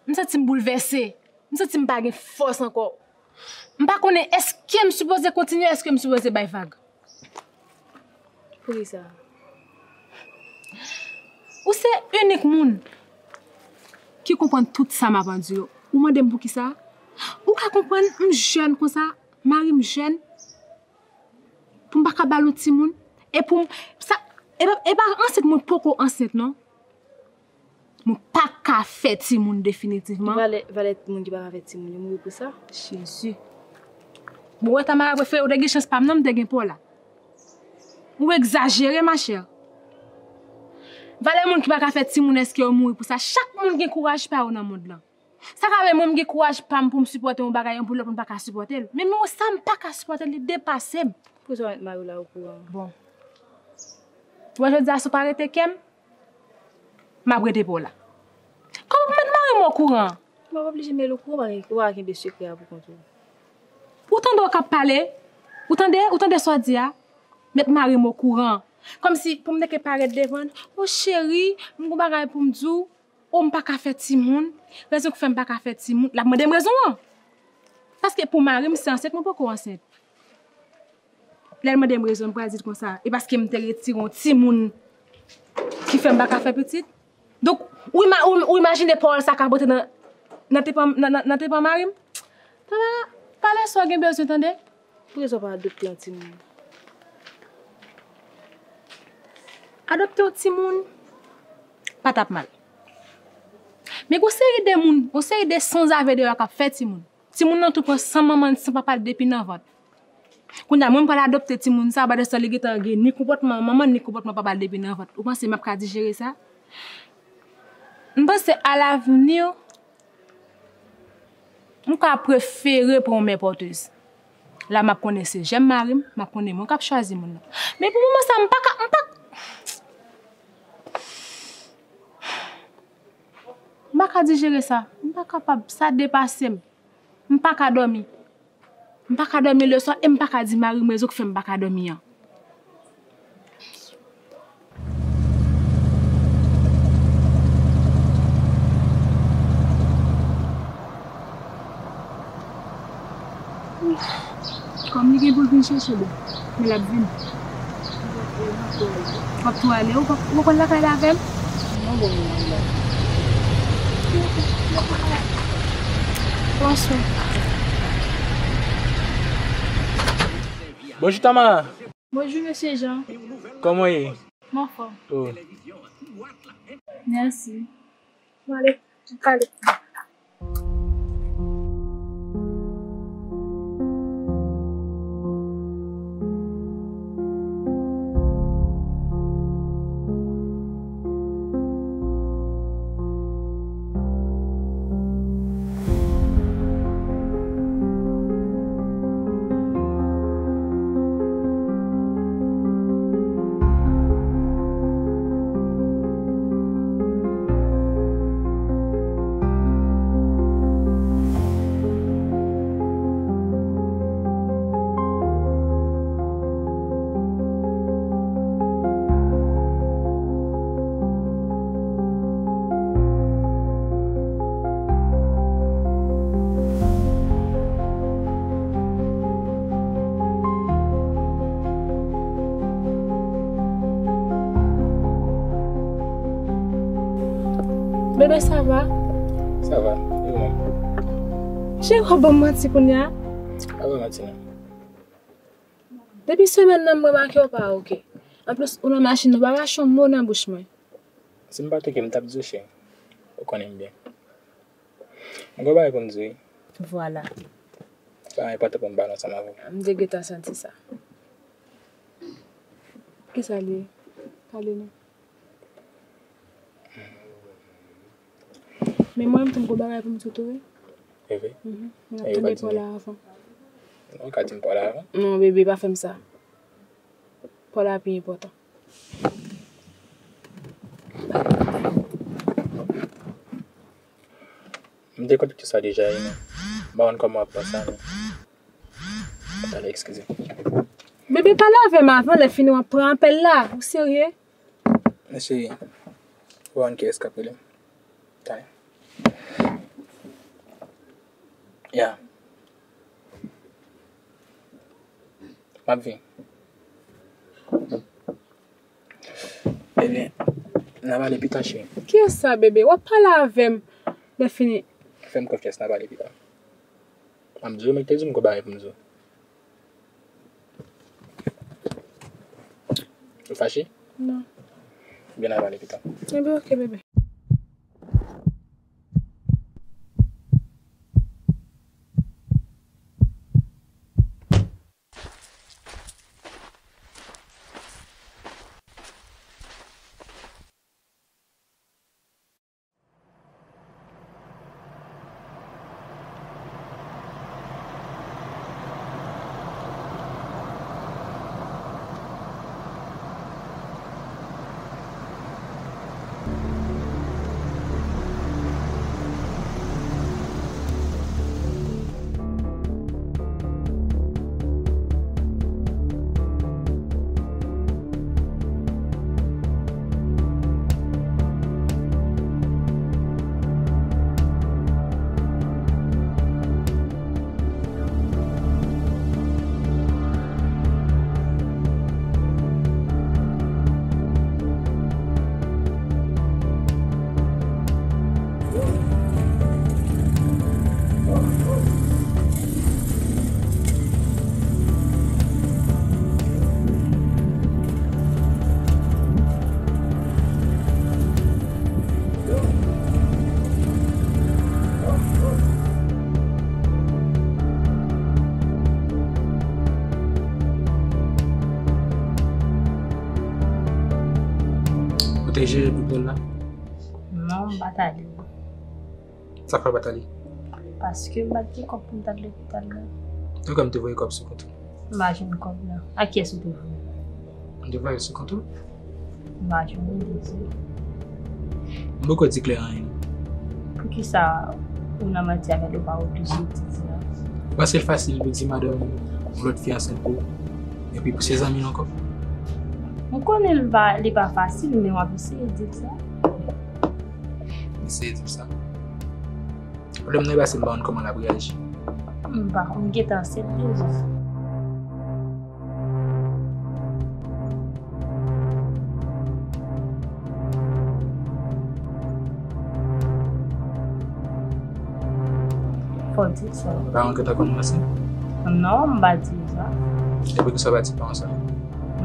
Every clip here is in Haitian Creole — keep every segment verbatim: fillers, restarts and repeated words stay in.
M santi m boulvèse. M santi m pa gen fòs ankò. M pa konnen èske m sipoze kontinye, èske m sipoze bay vag. Poukisa? Ou se inik moun ki konprann tout sa m ap andire. Ou mande m poukisa? Ou ka konprann m jèn konsa, mari m jèn, pou m pa ka ba l yon timoun? E pou m, sa, e pa, e pa ansent mwen poko ansent non. Mwen pa ka fè timoun definitivman. Valè, valè moun ki pa ka fè timoun, yo mouri pou sa? Jezi. Bon, wè Tamara prefere, ou te gen chans pa m non, m te gen pa w la. Ou egzajere, machè. Valè moun ki pa ka fè timoun, èske yo mouri pou sa? Chak moun gen kouraj pa yo nan mond lan. Sa ka fè mwen m gen kouraj pa m pou m sipòte yon bagay, yon pou lòt moun pa ka sipòte l. Men mwen sa m pa ka sipòte l, li depase m. Poukisa w pa met mari w la okouran? Bon. Ou wè jodi a si w pa rete kè m, m ap rete pa w la. Kòman pou met mari m okouran? Ou pa oblije met l okouran, ou pa, ou pa kenbe sekrè a pou kont ou. Ou tande w k ap pale? Ou tande? Ou tande sa w di a? Met mari m okouran. Kòmsi pou m te ke parèt devan l, o cheri, m gon bagay pou m di w. O, m pa ka fè timoun. Rezon ki fè m pa ka fè timoun. L ap mande m rezon an. Paske pou mari m, se ansent mwen poko ansent. Lè l mande m rezon, m pral di l konsa, e paske m te retire yon timoun ki fè m pa ka fè pitit. Donk, ou ima-, ou, ou imajine pawòl sa ka pote nan, nan tepan, nan, nan, nan tepan mari m? Tande, pale sa w gen bezwen tande. Poukisa w pa adopte yon timoun? Adopte yon timoun pa t ap mal. Men gon seri de moun, gon seri de sanzave deyò k ap fè timoun. Timoun nan tou pran san manman l, san papa l depi nan vant. Kounye a, mwen m pral adopte timoun sa, pandan se tan li gentan gen ni konpòtman manman l, ni konpòtman papa l depi nan vant. Ou panse m ap ka dijere sa? M panse alavni, m ka prefere pran yon mè pòtez. La m ap konnen se jèm mari m, m ap konnen mwen k ap chwazi moun nan. Men pou moman sa, m pa ka, m pa, m pa ka dijere sa. M pa kapab, sa depase m. M pa ka dòmi. M pa ka dòmi leswa e m pa ka di mari m rezon k fè m pa ka dòmi an. Kòm li gen pou l vin chèche l, men l ap vin. W ap tou ale, ou pa, ou pa pral lakay la avè m? Non, bon, non, non. Pran swen. Bonjou, Tamara. Bonjou, mesye Jean. Kòman w ye? M anfòm. Oh. Mèsi. M ale, m pale. Bebe, sa va? Sa va, e ou menm? Cheri, w ap ban m manti kounye a? Pa ban manti non. Depi semèn nan, m remake w pa oke. Anplis, ou nan machin, ou pa rache yon mo nan bouch mwen. Si m pa t oke, m t ap di w, cheri. Ou konnen m byen. M gen yon bagay pou m di w, wi. Vwala. Sa enpòtan pou m pale ansanm avè w. M te gentan santi sa. Kisa l ye? Pale non. Men mwen menm tou m gon bagay pou m di w tou wi. E vre? Mhm. Mwen ap tande pa w la avan. Non, ou ka di m pa w la avan. Non, bebe, pa fè m sa. Pa w la pi enpòtan. M te konn tout sa deja wi, men m pa konn kòman w ap pran sa, non. Atann, eskize. Bebe, pale avè m avan, lè fini w ap pran apèl la. Ou serye? Men cheri, ou pa konn kiyès k ap rele m. Talè. Ya. M ap vin. Ebyen, n a pale pita, cheri. Kiyès sa, bebe? W ap pale avè m. Lè fini. Fè m konfyans, n a pale pita. M ap di w, men te di m gon bagay pou m di w. Ou fache? Non. Ebyen, n a pale pita. Ebyen, oke, bebe. Ou te jere pou l la? Non, m pa t ale. Sa k fè w pa t ale? Paske m pa t gen kòb pou m t al lopital la. Poukisa m te voye kòb sou kont ou? M pa jwenn kòb la. A kiyès ou te voye? M te voye sou kont ou. M pa jwenn li, Désiré. M poko di Claire anyen. Poukisa ou nan manti avè l, ou pa oblije di sa? Ou panse l fasil pou di madanm ou yon lòt fi ansent pou ou? Epi pou se zanmi l ankò? M konnen l pa, li pa fasil, men w ap eseye di l sa. Eseye di l sa. Pwoblèm nan e pase m pa konn kòman l ap reyaji. M pa konn gentan ansent deja. Fò w di l sa. Paran w gentan konn m ansent? Non, m pa di l sa. E poukisa w pa di paran w sa?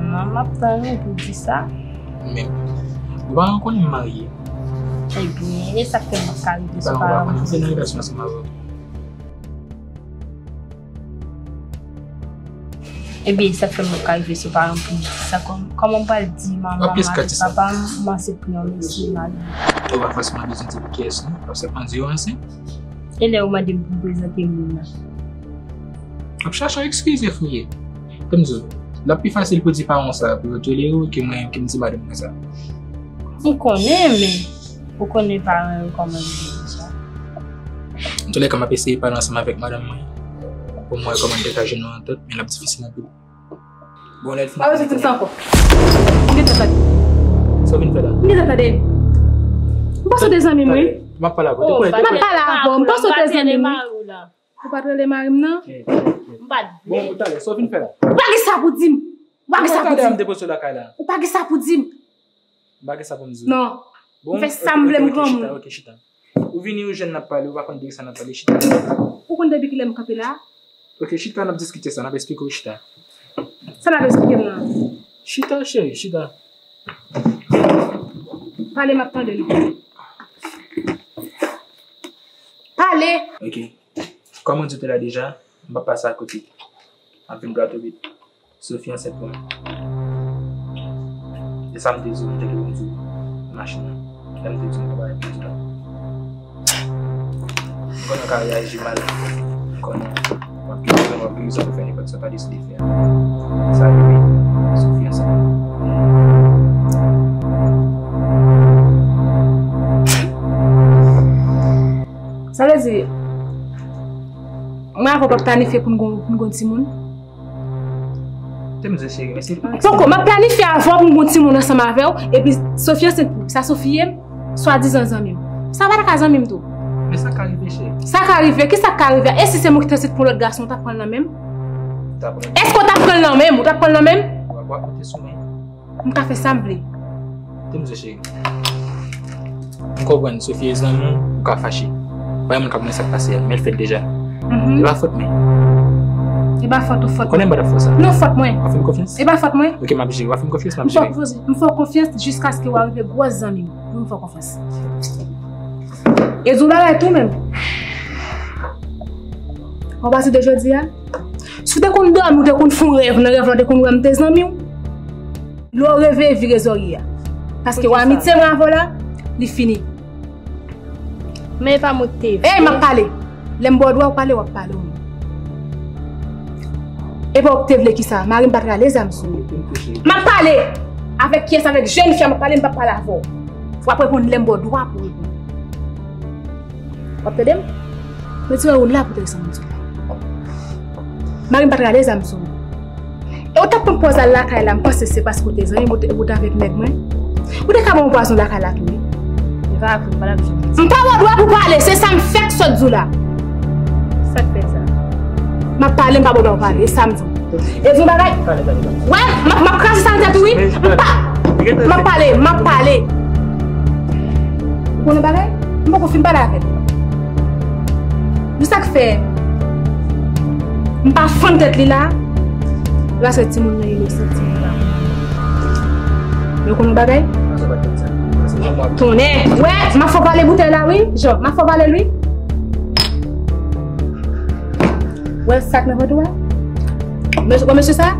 Non, m ap tann ou pou w di sa. Men, ou pa konnen m marye. Ebyen, e sa k fè m pa ka rive sou paran m? Ou konnen m te nan relasyon ansanm avè w. Ebyen, e sa k fè m pa ka rive sou paran m pou m di sa. Kòm, kòman m pral di manman m avèk papa m, m ansent pou yon mesye marye? Ou pa fòseman bezwen di pou kiyès, non. W ap senpman di ou ansent. E lè yo mande m pou m prezante moun nan? W ap chache yon eskiz, friyè. Tann m di w, l ap pi fasil pou di paran w sa pou yo tolere w ke mwen menm ke m di madanm mwen sa. M konnen, men ou konnen paran yo kòman yo ye deja. Antoulèka, m ap eseye pale ansanm avèk madanm mwen pou m wè kòman n te ka jwenn yon antant, men l ap difisil anpil. Bon, lè l fin. Pa bezwen di m sa ankò. M gentan tande. Sa w vin fè la? M gentan tande. M panse w te zanmi m, wi. M ap pale avè w. M ap pale avè w. M panse w te zanmi m, wi. Ou pa t rele mari m nan? M pa t vle. Bon, talè, sa w vin fè la? Ou pa gen sa pou di m. Ou pa gen sa pou di m. Ou pa gen sa pou di m. M pa gen sa pou m di w. Non. M fè sa m vle, m granmoun. Ok, chita, ok, chita. Ou vini, ou jwenn n ap pale, ou pa konn de sa n ap pale, chita. Ou konn depi kilè m kanpe la? Ok, chita, n ap diskite sa, n ap esplike w, chita. Sa n ap esplike m nan? Chita, cheri, chita. Pale, m ap tande nou. Pale! Ok. Kòm ou di w te la deja, m p ap pase akote. M ap vin dwat obit. Sophie ansent pou mwen. E sa m te di w, m te gen pou m di w nan machin nan. Lè m te di w m pa bay pou di la. M konnen w ka reyaji mal. M konnen w ap gen rezon, w ap gen rezon pou fè nenpòt sa w ta deside fè a. Sa rive, Sophie ansent pou mwen. Sa vle di, mwen avè w p ap planifye pou n gon, pou n gon timoun? Te m di cheri, men se pa. Poko, m ap planifye avè w pou m gon timoun ansanm avè w, epi Sophie ansent pou m. Sa Sophie ye m, swadizan zanmi m. Sa pa ta ka zanmi m tou. Men sa ka rive, cheri. Sa ka rive? Kisa k ka rive? E si se mwen ki te ansanm pou lòt gason, ou t ap pran l nan men m? Ou t ap pran l. Èske ou t ap pran l nan men m? Ou t ap pran l nan men m? W ap, w ap monte sou mwen. M ka fè sa m vle. Tande m, cheri. M konprann Sophie e zanmi w, ou ka fache. Pa gen moun k ap konnen sa k pase a, men l fèt deja. Mhm. E pa fòt mwen. E pa fòt ou, fòt mwen. Ou konnen m pa t ap fè sa. Non, fòt mwen. W ap fè m konfyans? E pa fòt mwen. Ok, m ap jere. W ap fè m konfyans, m ap jere. M fè w konfyans jiskaske w a rive gwòs zanmi m. Wi, m fè w konfyans. E di w bagay tou menm. Apati de jodi a, si w te konn dòmi, w te konn fè yon rèv, nan rèv la, w te konn wè m te zanmi w. Lè w reveye, vire zòrye a. Paske w amitye mwen avè w la, li fini. Men e pa mwen ki te vle. Ey, m ap pale. Lè m ba w dwa w pale, w ap pale w menm. E pa w ki te vle kisa? Mari m pa t rale zam sou ou. M ap pale! Avèk kiyès? Avèk jèn fi a m ap pale, m p ap pale avè w. W ap reponn lè m ba w dwa pou w reponn. W ap tande m? Mwen di w ou la pou te resann moun sou la. Mari m pa t rale zam sou ou. E ou t ap pran pòz al lakay la, m panse se paske ou te zanmi m, ou te, ou te avèk nèg mwen. Ou te ka ban m pwazon lakay la tou, wi. M pa ba w dwa pou pale, se sa m fèk sot di w la. Sa k fè sa? M ap pale, m pa ba w dwa pou pale, e sa m di w. E di yon bagay. Wè, m ap, m ap kraze sa nan tèt ou, wi. M pa, m ap pale, m ap pale. Ou konnen bagay? M poko fin pale avè l. Men sa k fè m pa fann tèt li la, se paske timoun nan inosan, timoun nan. Men ou konnen bagay? Tonnè! Wè, m ap fè w vale boutèy la, wi. Jan, m ap fè w vale l, wi. Wè sa k nan vant ou a? Mesye, wè mesye sa?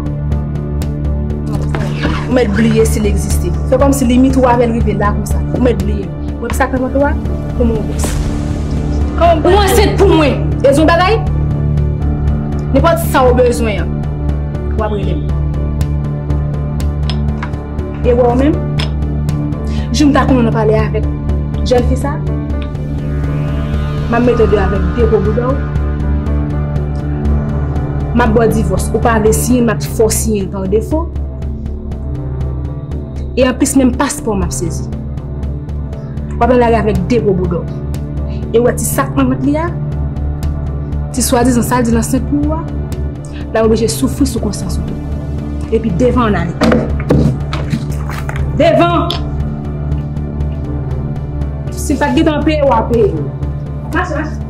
Ou mèt bliye si l egziste. Fè kòmsi limit ou avè l rive la konsa. Ou mèt bliye. Wè sa k nan vant ou a? Kòman ou bòs? Ou ansent pou mwen. E di yon bagay? Nenpòt sa ou bezwen an, w ap rele m. E wè w menm, jou m ta konnen w nan pale avèk jèn fi sa, m ap mete w deyò avèk de gwo bouda w. M ap ba w divòs. Ou pa vle siyen, m ap fè w siyen l pa defo. E anplis, menm paspò w m ap sezi. W ap nan lari avèk de gwo bouda w. E w wè ti sa k nan vant li a? Ti swadizan sa l di l ansent pou ou a? L ap oblije soufri sou konsyans ou tou. Epi devan ann ale. Devan! Si l pa t gentan peye, w a peye. Mache, mache.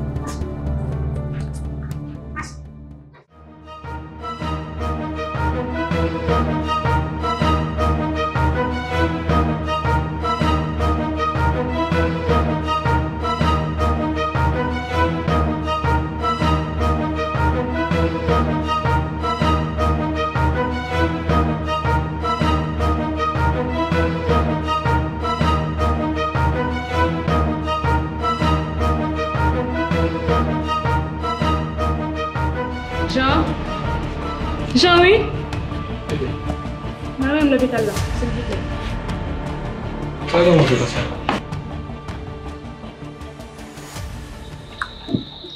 Jan? Jan, wi? Mwen menm lopital la, silvouplè. Sa gen moun konsa?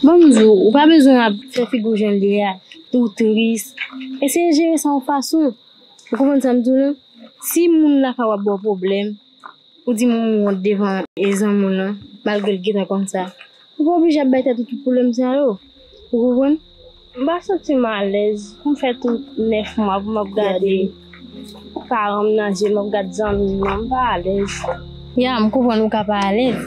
Ban m di w, ou pa bezwen ap fè figi w jan l ye a, tou tris. Eseye jere sa yon fason. Ou konprann sa m di w lan? Si moun lakay w ap ba w pwoblèm, ou di moun ou wont devan e zanmi w lan, malgre l gentan konn sa, ou pa oblije ap bay tèt ou tout pwoblèm sa yo. Ou konprann? M pa santi m alèz pou m fè tout nèf mwa pou m ap gade paran m nan je, m ap gad zanmi m nan, m pa alèz. Ya, m konprann ou ka pa alèz,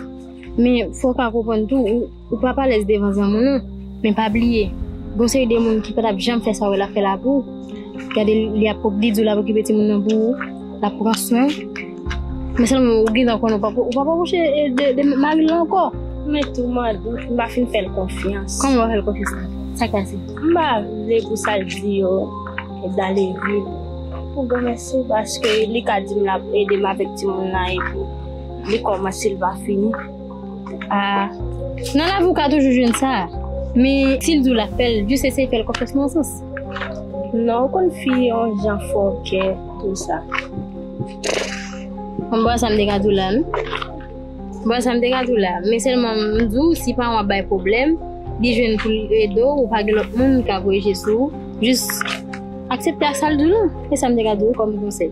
men fò w ka konprann tou, ou, ou p ap alèz devan zanmi w nan, men pa bliye, gon seri de moun ki pa t ap janm fè sa w wè l ap fè la pou ou. Gade, li ap, li di w l ap okipe timoun nan pou ou, l ap pran swen w. Men sèlman ou gentan konnen ou p ap, ou p ap apwoche, e, de, de mari l la ankò. Men tou m an dout, m pa fin fè l konfyans. Kòman w pa fè l konfyans la? Sa k pase? M pa vle pou sa l di yo, e, dale vin. Ou bon, mèsi, paske li ka di m l ap ede m avèk timoun nan epi li kòmanse, li pa fini. Ah, nan lavi w ka toujou jwenn sa. Men si l di w l ap fè l, jis eseye fè l konfyans nan yon sans. Non, ou konn fi yon jan fò kè, tou sa. Bon, m pa wè sa m te ka di w la, non. M pa wè sa m te ka di w la. Men sèlman m di w, si paran w ap bay pwoblèm, li jwenn pou l ede w, ou pa gen lòt moun ki ka voye je sou ou. Jis aksepte ak sa l di w lan. E sa m te ka di w kòm konsèy.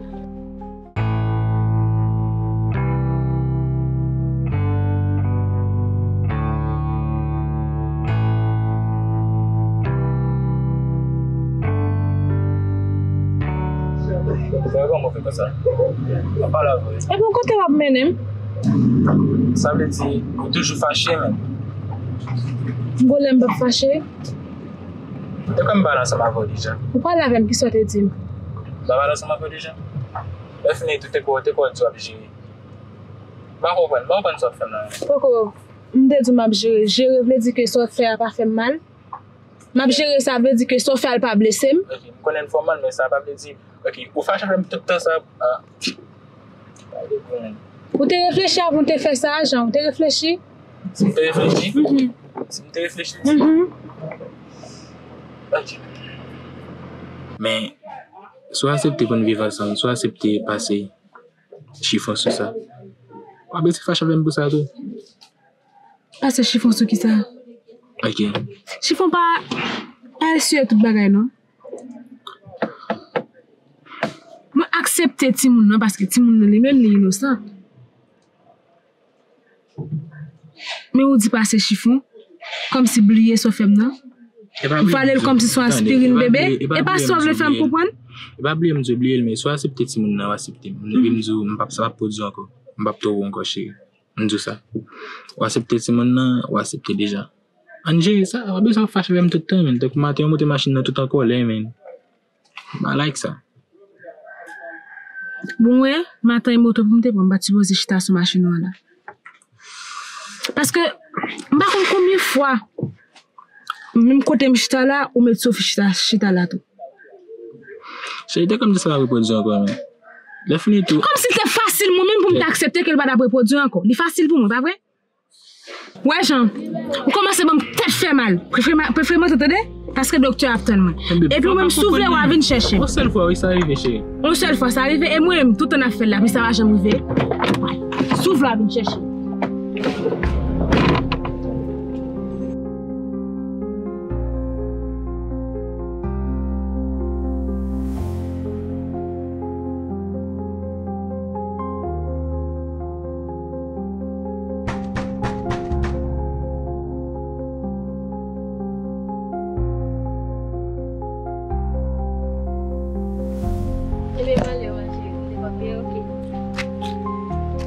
Move konsa. Mwen pale avè w. Epi kote w ap mennen m? Sa vle di, ou toujou fache, menm. Gon lè m p ap fache. Te kwè m pale ansanm avè w deja. Ou pale avè m, kisa w te di m? M pa pale ansanm avè w deja. Lè fini tou, te kwè, te kwè w di w ap jere. M pa konprann, m pa konprann sa w ap fè m la. Poko, m te di w m ap jere. Jere vle di ke sa w fè a pa fè m mal. M ap jere sa vle di ke sa w fè a l pa blese m. Ok, m konnen l fè w mal, men sa pa vle di, ok, ou fache avè m tout tan sa, ah. Ou te reflechi avan w te fè sa, Jean? Ou te reflechi? Si m te reflechi? Mhm. Si m te reflechi? Mhm. Ok. Men, si w aksepte pou n viv ansanm, si w aksepte pase chifon sou sa, w ap rete fache avè m pou sa tou. Pase chifon sou kisa? Ok. Chifon pa, pa eseye tout bagay, non. Mwen aksepte timoun nan paske timoun nan li menm li inosan. Men ou di pase chifon, kòmsi bliye sa w fè m nan. M vale l kòmsi se yon aspirin bebe. E pa sa w vle fè m konprann? E pa bliye m di w bliye l, men si w aksepte timoun nan, w aksepte m. Epi m di w m p ap, sa p ap pwodui ankò. M p ap twò wè w ankò, cheri. M di w sa. W aksepte timoun nan, w aksepte deja. Ann jere sa, w ap bezwen ap fache avè m tout tan, menn. Tankou maten, w monte machin nan tout an kòlè, menn. M pa like sa. Bon, wè, maten e moto pou m te pran, m pa t sipoze chita sou machin ou an la. Paske, m pa konn konbyen fwa, menm kote m chita la, ou met Sophie chita, chita la tou. Cheri, te kòm di sa p ap repwodui ankò, menn. Lè fini tou. Kòmsi te fasil mwen menm pou m te aksepte ke l pa t ap repwodui ankò. Li fasil pou mwen, pa vre? Wè, Jean, ou kòmanse ban m tèt fè mal. Prefere ma-, prefere mwen tande, paske doktè ap tann mwen. Epi ou menm, si w vle, w a vin chèche m. Yon sèl fwa, wi, sa rive, cheri. Yon sèl fwa, sa rive, e mwen menm, tout tan n ap fè l la, pi sa pa janm rive. Si w vle, w a vin chèche m. Ebyen, m ale, ma chérie, m te pa peye, ok.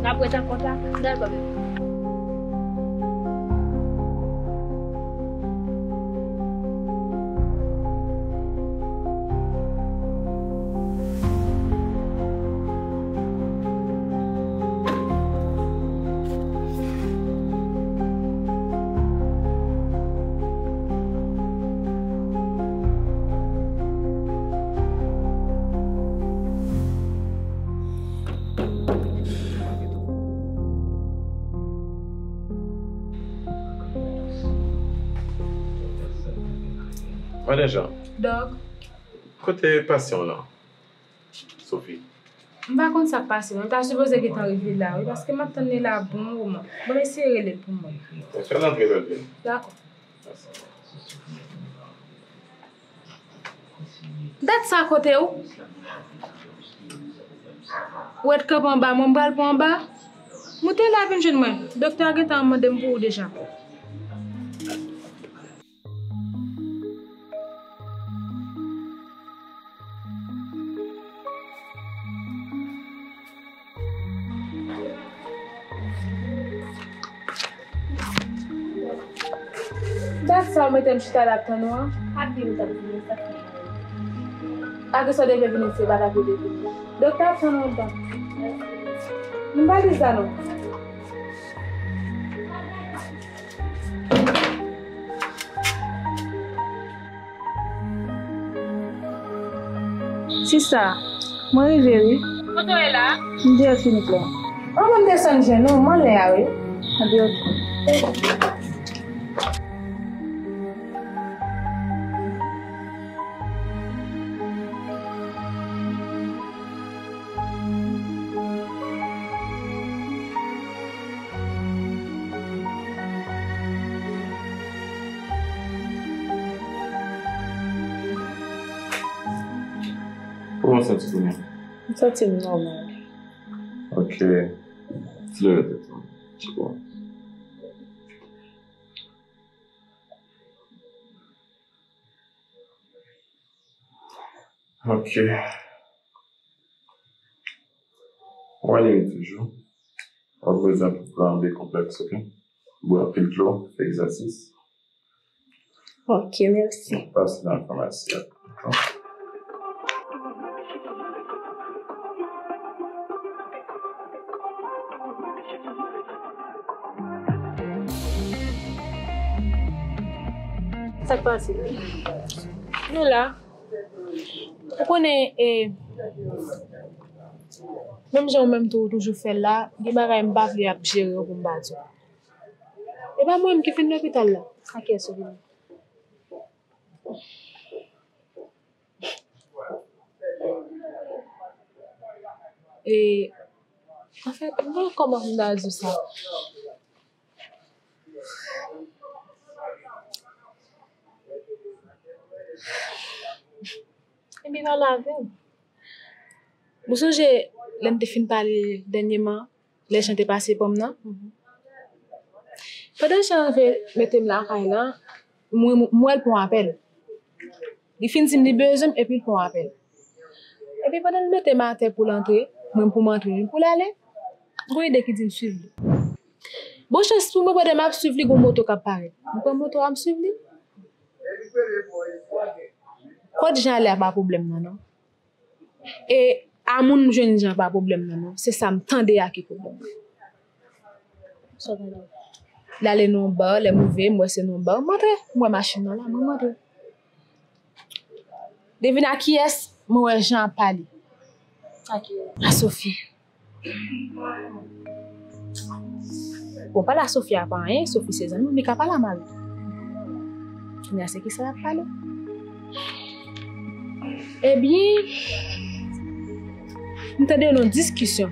N ap wè tan konsa. Dakò, bebe. Madan Jean. Dòk. Kote pasyan w lan, Sophie? M pa konn sa k pase, men m ta sipoze gentan rive la, wi, paske m ap tann li la bon moman. Bon, eseye rele l pou mwen. Fè l antre lè l vini. Dakò. Dat sa kote w? Ou ret kanpe anba mwen, m pral pran anba. Moute la vin jwenn mwen. Doktè a gentan mande m pou ou deja. Dat sa w mete m chita la ap tann ou an? Pa di m t ap vini, sa fè. Ake sa w te vle vini, se pa t ap vle vini. Doktè ap tann ou anndan. M pa di sa non. Sista, mwen rive wi. Kote w ye la? M deyò klinik la. An, ban m desann jwenn ou, m anlè a wi. Anben, ok. Kòman w santi kounye a? M santi m nòmal. Ok. Ti leve tèt ou. Se bon. Ok. Ou anime toujou. W ap bezwen pou pran dekonplèks, oke? Bwè anpil dlo, fè egzèsis. Ok, mèsi. Pase nan famasi a. Sa k pase? Nou la. Ou konnen, e, menm jan ou menm tou, ou toujou fè l la, gen bagay m pa vle ap jere yo pou m pa di w. E pa mwen menm ki fin lopital la. A kiyès ou vini? E, anfèt, m pa konn kòman pou m ta di w sa. Ebyen, pale avè m. Ou sonje lè n te fin pale dènyèman, lè Jan te pase pran m nan? Pandan Jan rive mete m lakay la, m wè, m wè l pran apèl. Li fin di m li bezwen m, epi l pran apèl. Epi pandan l mete m atè pou l antre, mwen pou m antre, li pou l ale, m gon ide ki di m swiv li. Bon chans pou mwen, pandan m ap swiv li, gon moto k ap parèt. M pran moto a, m swiv li. Kot Jan ale a pa pwoblèm nan, non. E a moun m jwenn Jan pa pwoblèm nan, non. Se sa m tande a ki pwoblèm nan. Sa w tande? L ale nan yon ba, lè m rive, m wè se nan yon ba. M antre, m wè machin nan la, mwen m antre. Devine a kiyès, mwen wè Jan ap pale. A kiyès? A Sophie. Bon, pale a Sophie a pa anyen, Sophie se zanmi m, li ka pale a mari. Kounye a se kisa l ap pale? Ebyen, m tande yo nan diskisyon.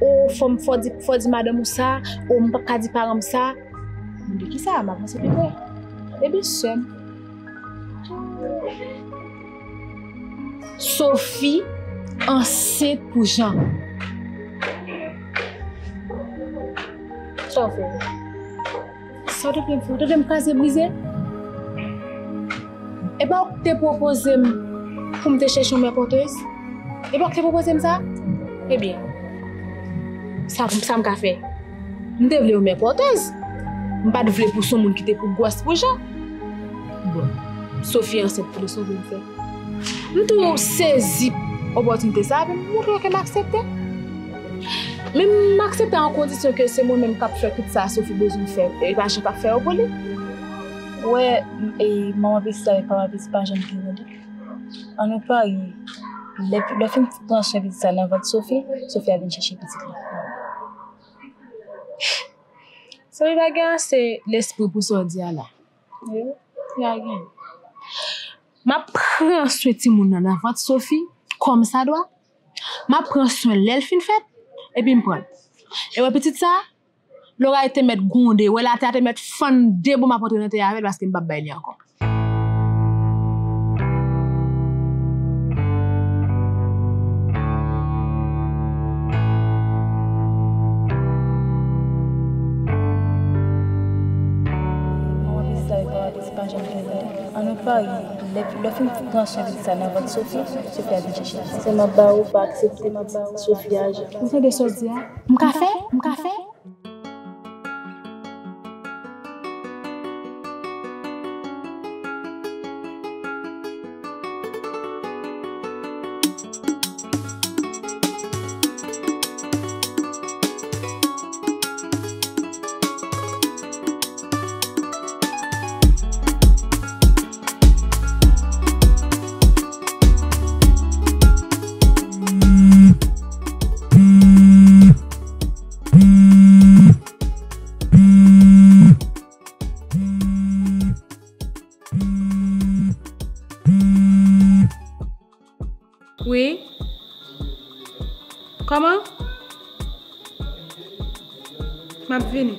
O, fò m, fò di, fò di madanm ou sa, o, m p ap ka di paran m sa. M di, kisa? M avanse pi pre. Ebyen, sè m. Sophie ansent pou Jan. Sa w fè? Sa w te vle m fè? Ou tande m kraze brize? E pa w k te pwopoze m pou m te chèche yon mè pòtèz? E pa w k te pwopoze m sa? Ebyen, sa, sa m ka fè? M te vle yon mè pòtèz. M pa t vle pou se yon moun ki te pou gwòs pou Jan. Bon, Sophie ansent pou li, sa w vle m fè? M tou sezi opòtinite sa, epi m montre yo ke m aksepte. Men m aksepte an kondisyon ke se mwen menm k ap fè tout sa Sophie bezwen fè, e pa Jan k ap fè yo pou li. Ou wè, e, manman pitit la avèk papa pitit pa janm gen randevou. An nou parye, lè, lè w fin pran swen pitit sa nan vant Sophie, Sophie a vin chèche pitit la. Sophie pa gen ase lespri pou sa w di a la. Wi, li pa gen. M ap pran swen timoun nan nan vant Sophie, kòmsadwa. M ap pran swen l lè l fin fèt, epi m pran l. E wè pitit sa, loray te mèt gwonde, wè latè a te mèt fann de bò, m ap antre nan tè a avè l paske m p ap bay li ankò. An nou parye, lè, lè w fin pran swen pitit sa nan vant Sophie, Sophie a vin chèche pitit. Se m ap ba ou, pa aksepte pitit Sophie a Jan. Ou tande sa w di a? M ka fè? M ka fè? Wi. Kòman? M ap vini.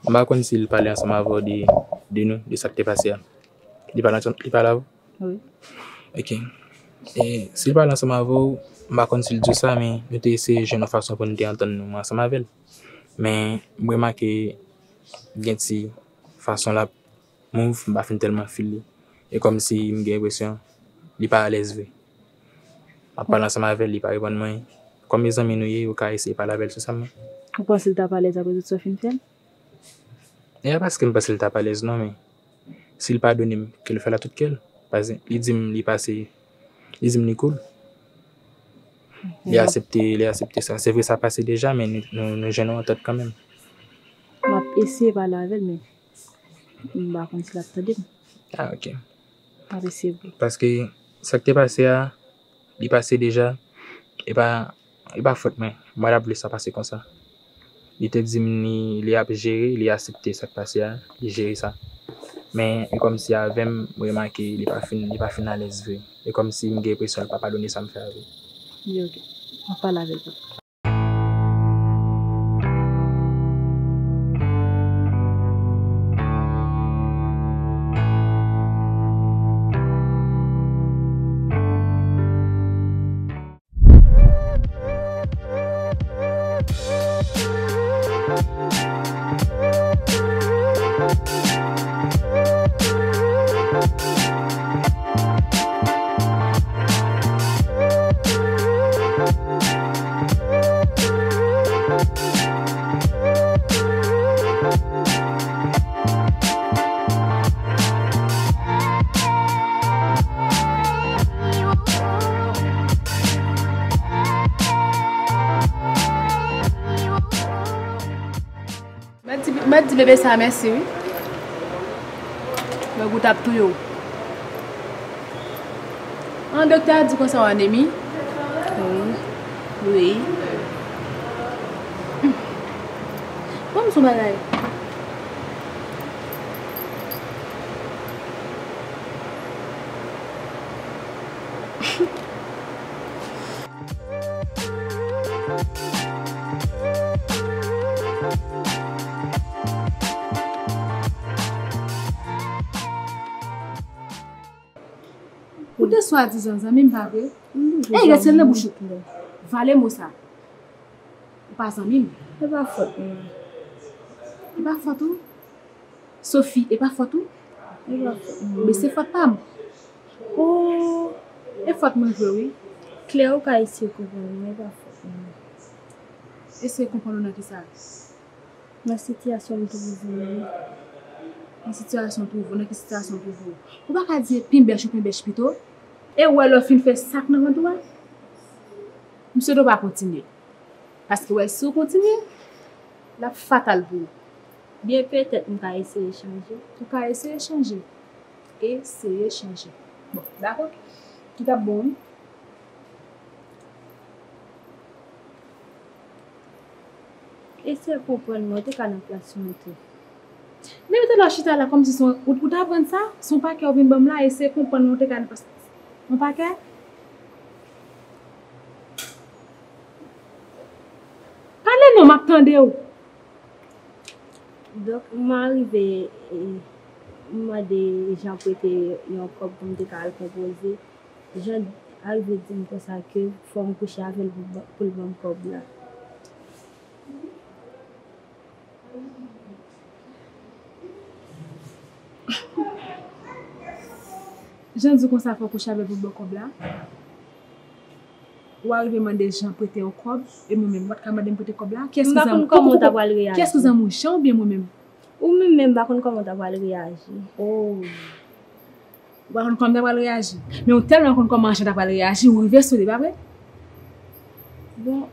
M pa konn si l pale ansanm avè w de, de nou, de sa k te pase a. Li pale ansanm, li pale avè w? Wi. Ok. E, si l pale ansanm avè w, m pa konn si l di w sa, men nou te eseye jwenn yon fason pou nou te antann nou ansanm avè l. Men, m remake gen ti fason l ap move, m pa fin tèlman feel li. E kòmsi m gen enpresyon li pa alèz vre. M ap pale ansanm avè l, li pa reponn mwen. Kòm e zanmi nou ye, ou ka eseye pale avè l sou sa, men. Ou panse l t ap alèz akoz de sa w fin fè l? E pa paske m panse l t ap alèz non, men si l padone m, ke l fè l ak tout kè l. Paske li di m li pase, li di m li cool. Li aksepte, li aksepte sa. Se vre sa pase deja, men nou, nou, nou jwenn yon antant kanmenm. M ap eseye pale avè l, men m pa konn si l ap tande m. Ah, ok. M ap eseye pou. Paske sa k te pase a, li pase deja. E pa, e pa fòt mwen. M pa t ap vle sa pase konsa. Li te di m li, li ap jere, li aksepte sa k pase a, li jere sa. Men e kòmsi avè m, m remake li pa fin, li pa fin alèz vre. E kòmsi m gen enpresyon l pa padone sa m fè avè l. Li ok. M ap pale avè l. Mèt di, mèt di bebe sa a mèsi, wi. Mwen gout ap touye w. An, doktè a di konsa w anemi? Wi. Wi. Ban m sou bagay. Ou te swadizan zanmi m, pa vre? Ey, ret sèl nan bouch ou. Vale mo sa. Ou pa zanmi m. E pa fòt mwen. E pa fòt ou? Sophie, e pa fòt ou? E pa fòt mwen. Men se fòt pa m. Oh, e fòt mwen vre, wi. Claire, ou ka eseye konprann mwen, e pa fòt mwen. Eseye konprann ou nan kisa? Nan sitiyasyon m twouve m nan. Nan sitiyasyon twouve w, nan ki sitiyasyon twouve w? Ou pa ka di e penbèch ou penbèch pito? E w wè lè w fin fè sa k nan vant ou a? M swete w pa kontinye. Paske w wè si w kontinye, l ap fatal pou ou. Byen petèt m ka eseye chanje. Ou ka eseye chanje. Eseye chanje. Bon, dakò. Li t ap bon, wi. Eseye konprann mwen, ou te ka nan plas mwen tou. Men ou te la chita la kòmsi se yon, ou, ou t aprann sa, se yon pakè ou vin ban m la, eseye konprann mwen, ou te ka nan plas, yon pakè? Pale non, m ap tande w. Donk, m arive, e, m mande Jean prete yon kòb pou m te ka al konpoze. Jean arive di m konsa ke fò m kouche avè l pou, pou l ban m kòb la. Jean di w konsa fò w kouche avè l pou l ban w kòb la? Ou arive mande Jean prete yon kòb, e mwen menm, ou pa t ka mande m prete kòb la? Kiyès ki zanmi w? M pa konn kòman w ta pral reyaji. Kiyès ki zanmi w, Jean oubyen mwen menm? Ou menm menm, m pa konn kòman w ta pral reyaji. Oh. Ou pa konn kòman m ta pral reyaji. Men ou tèlman konn kòman Jean ta pral reyaji, ou rive sou li, pa vre? Bon,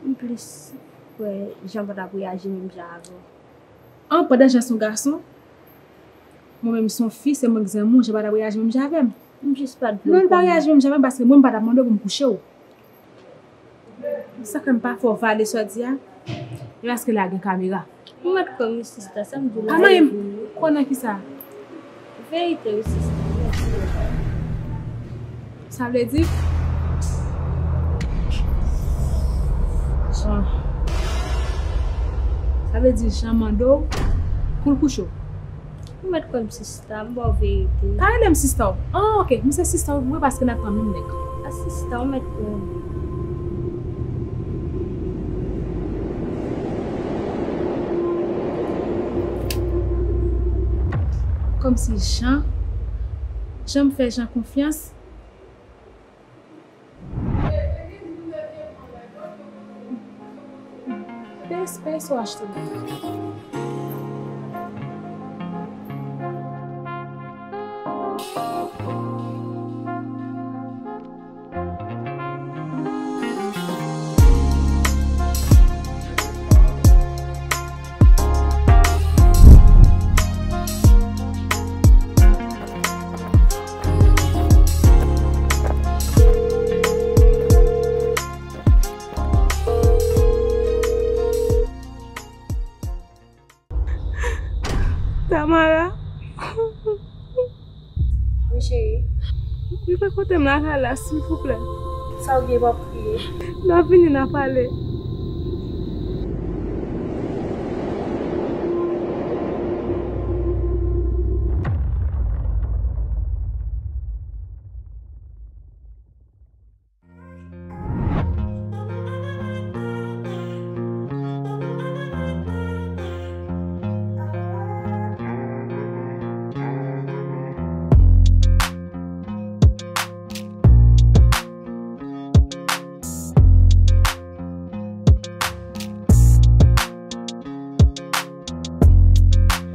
m plis kwè Jean pa t ap reyaji menm jan avè w. An, pandan Jean se yon gason, mwen menm se yon fi, se mwen k zanmi w, Jean pa t ap reyaji menm jan avè m. M jis pa t vle w konnen. Non, li pa reyaji menm jan avè m, paske mwen m pa t ap mande w pou m kouche w. Sa fè m pa fè w vale sa w di a, e paske la gen kamera. Ou mèt kwè m wi sista, sa m di w la. Pa manyen m. Kwè nan kisa? Verite wi sista. Sa vle di? Ah. Sa vle di Jan mande w pou l kouche w. Ou mèt kwè m sista, m ba w verite. Pa rele m sista w. Ah, ok, m se sista w vre paske n ap pran menm nèg. A sista, ou mèt kwè m. Kòmsi Jan, Jan m fè Jan konfyans. P S P S O H T. Tamara. Wi, cheri. Rive kote m lakay la, silvouplè. Sa w gen, w ap kriye? N ap vini, n a pale.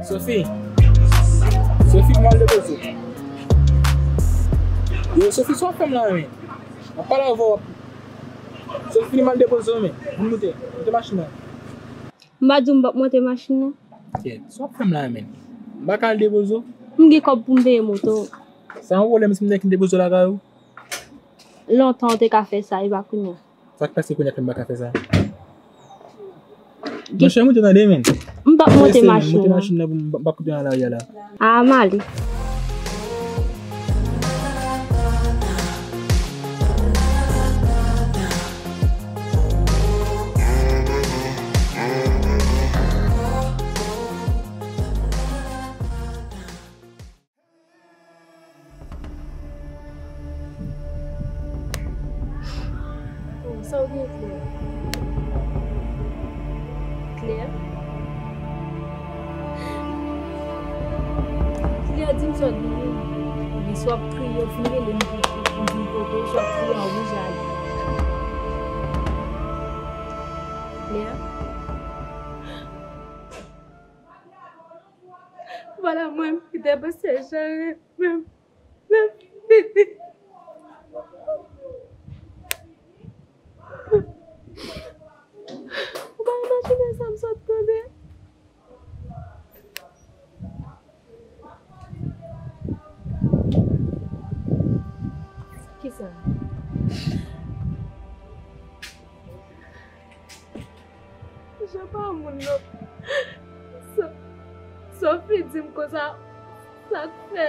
Sophie. Sophie, m al depoze w. Yo, Sophie, sa w ap fè m la, men? M ap pale avè w. Sophie, vini m al depoze w, men. Vin moute. Moute machin nan. M pa di w m p ap monte machin nan? Kèt, sa w ap fè m la, men? M pa ka al depoze w? M gen kòb pou m peye moto. Sa yon pwoblèm si m te kin depoze w lakay ou? Lontan w te ka fè sa, e pa kounye a. Sa k pase kounye a k fè m pa ka fè sa? Monchè, moute tande, men. M p ap monte machin nan. Moute machin nan pou m, m p ap koute nan lari a la. A, m ale. Oh, sa w gen, Claire? Claire? Claire, di m sa w gen. Oubyen si w ap kriye, w fin rele m pou, pou, pou di m kote w, si w ap kriye, w ap wouje ale. Claire? Vwala mwen ki te panse Jan renmen m. L ap vini. Ou pa imajine sa m sot tande. Kisa? Jan pa moun non. So-, Sophie di m konsa, sa k fè,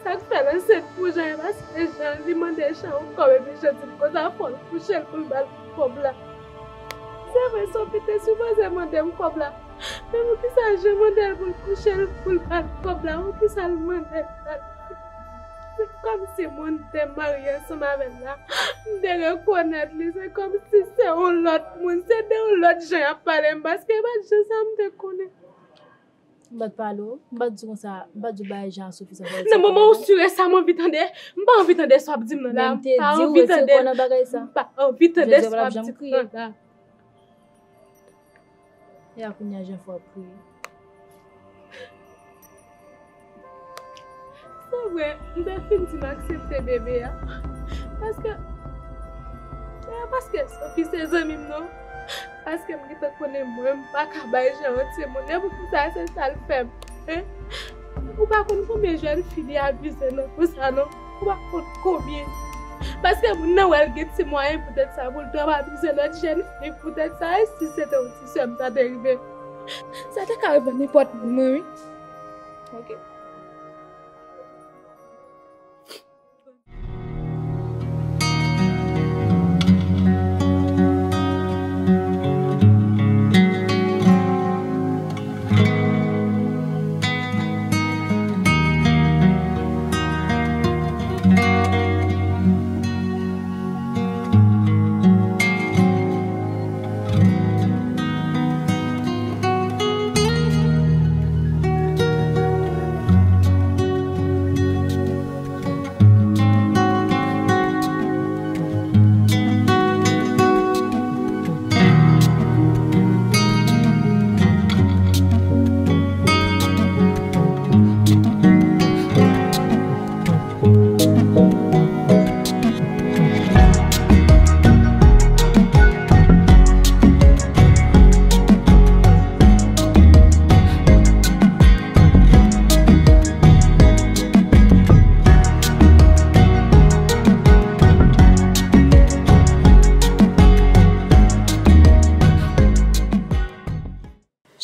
sa k fè l ansent pou Jan, e paske Jan, li mande Jan yon kòb, epi Jan di m konsa, fò l kouche l pou l ba l kòb la. Se vre, Sophie te sipoze mande m kòb la. Men poukisa Jan mande l pou l kouche l, pou l ba l kòb la? Poukisa l mande l ba l? Se kòmsi moun m te marye ansanm avè l la, m te rekonèt li. Se kòmsi se yon lòt moun, se de yon lòt jan y ap pale m, paske e pa t jan sa m te konnen. M pa t pale w, m pa t di w konsa, m pa t di w bagay jan Sophie sa fè. Nan moman ou sure sa m anvi tande, m pa anvi tande sa w ap di m nan la. Men m te di w retire kò w nan bagay sa. M pa anvi tande sa w ap di m nan la. E a kounye a jan fò ap kriye. Se vre, m te fin di m aksepte bebe a. Paske, se pa paske Sophie se zanmi m non. Paske m gentan konnen mwen, m pa ka bay Jan yon timoun. E poukisa se sa l fè m? Hein? Ou pa konn konbyen jèn fi li abize nan konsa non. Ou pa konn konbyen. Paske moun nan wè l gen ti mwayen poutèt sa, pou l t ap abize lòt jèn fi poutèt sa, e si se te yon ti sè m sa te rive? Sa te ka rive nenpòt moun mwen, wi. Ok.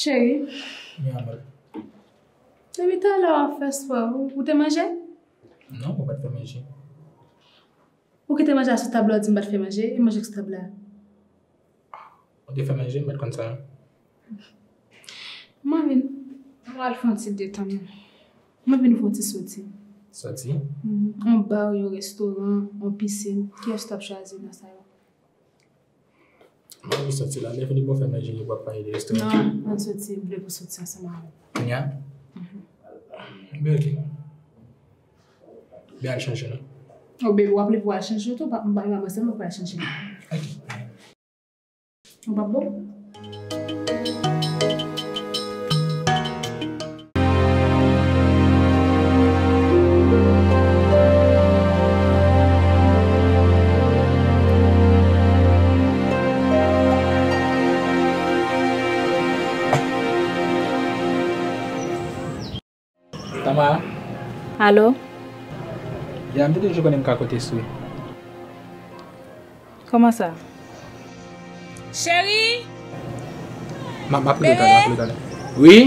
Cheri. Wi, amor. Depi talè w ap fè spò, ou, ou te manje? Non, ou pa t fè manje. Ou kite manje a sou tab la, ou di m pa t fè manje, e manje k sou tab la? Ou te fè manje, m pa t konn sa. Mwen vin, mwen al fè yon ti detann. Mwen vin fè yon ti soti. Soti? Mhm. Yon ba, yon restoran, yon pisin. Kiyès ou t ap chwazi nan sa yo? Mwen vin soti la, lè fini bon fè manje, nou pral pale de restoran. Non, ann soti, m vle pou soti ansanm avè m. Kounye a? Mhm. Ben, ok. Ben, al chanje, non? Oh, baby, w ap leve pou al chanje tou, pa, m pa, m pa, sèlman pou al chanje. Ok. Ou p ap bon? Tama. Alo? Ya, m te toujou konnen m ka konte sou ou. Kòman sa? Cheri! M ap, m ap rele w talè, m ap rele w talè. Wi?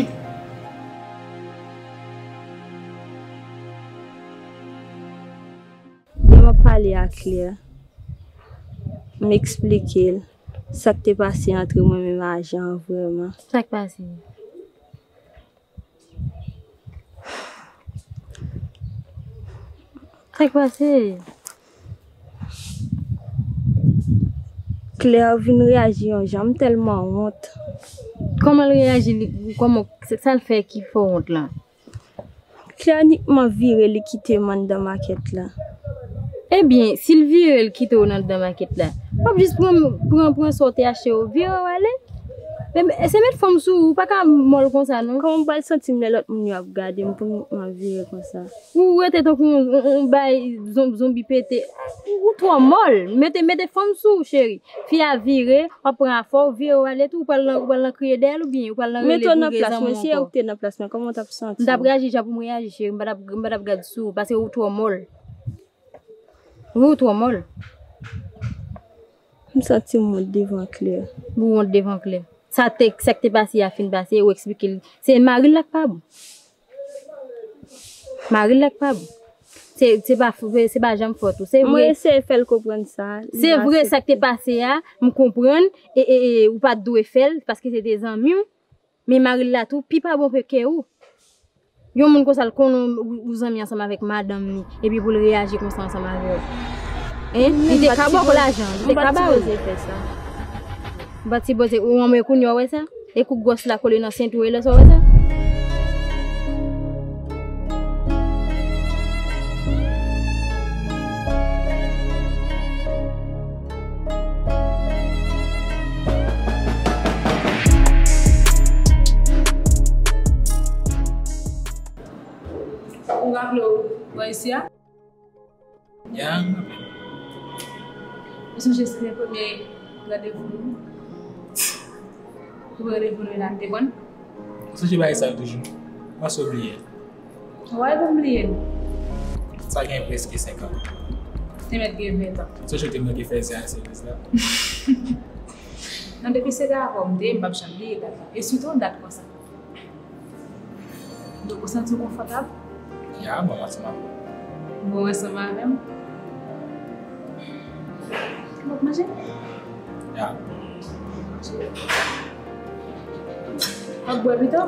Demen m ap pale a Claire. M eksplike l sa k te pase antre mwen menm a Jean an vrèman. Sa k pase? Sa k pase? Claire vin reyaji yon jan, m tèlman wont. Kòman l reyaji? Li, kòman, sa, sa l fè ki fè w wont lan? Claire nikman vire, li kite m anndan makèt la. Ebyen, si l vire, l kite w nan anndan makèt la, w ap jis pran, pran, pran sa w te achte yo, vire w ale. Men, se met fanm sou ou, ou pa ka mòl konsa, non. Kòman m pral santi m lè lòt moun yo ap gade m pou m, m vire konsa? Ou rete tankou yon, yon, yon bay zon-, zonbi pete. Ou, ou twò mòl. Mete, mete fanm sou ou, cheri. Fi a vire, w ap pran afè w, vire w ale tou, ou pral nan, ou pral nan kriye dèyè l oubyen ou pral nan rele pou zanmi w ankò. Mete w nan plas mwen, si e ou ki te nan plas mwen, kòman w t ap santi w? M t ap reyaji jan pou m reyaji, cheri. M pa t ap, m pa t ap gad sou ou, paske ou twò mòl. Wi, ou twò mòl. M santi m wont devan Claire. Ou wont devan Claire. Sa te, sa k te pase a fin pase, ou eksplike l. Se mari l la k pa bon. Mari l la k pa bon. Se, se pa, se pa janm fòt ou. Se vre. Mwen eseye fè l konprann sa. Se vre, sa k te pase a, m konprann, e, e, e, ou pa t dwe fè l, paske se te zanmi w. Men mari l la tou, pi pa bon ke, ke ou. Yon moun konsa, l konnen ou, ou zanmi ansanm avèk madanm li, epi pou l reyaji konsa ansanm avè w. Hein? Li te ka ba w lajan, li te ka ba w. M pa t sipoze fè sa. M pa t sipoze, ou anmwe kounye a w wè sa? E kou gwòs la kole nan senti w, e lè sa w wè sa? Ou raple w pran isi a? Ya, m raple m. Ou sonje se te premye randevou nou? Premye randevou nou la, m te pran? Ou sonje bagay sa yo toujou? Ou panse w bliye? Why pou m bliye l? Sa gen prèske senk an. Te mèt gen ven tan. Ou sonje w te manke fè zen a sèvis la? Non, depi se ta avè w m te ye, m p ap janm bliye dat la. E sitou yon dat konsa. Donk, ou santi w konfòtab? Ya, bon, ansanm avè w. Bon, ansanm avè m. Ou ap manje? Ya. W ap bwè pito?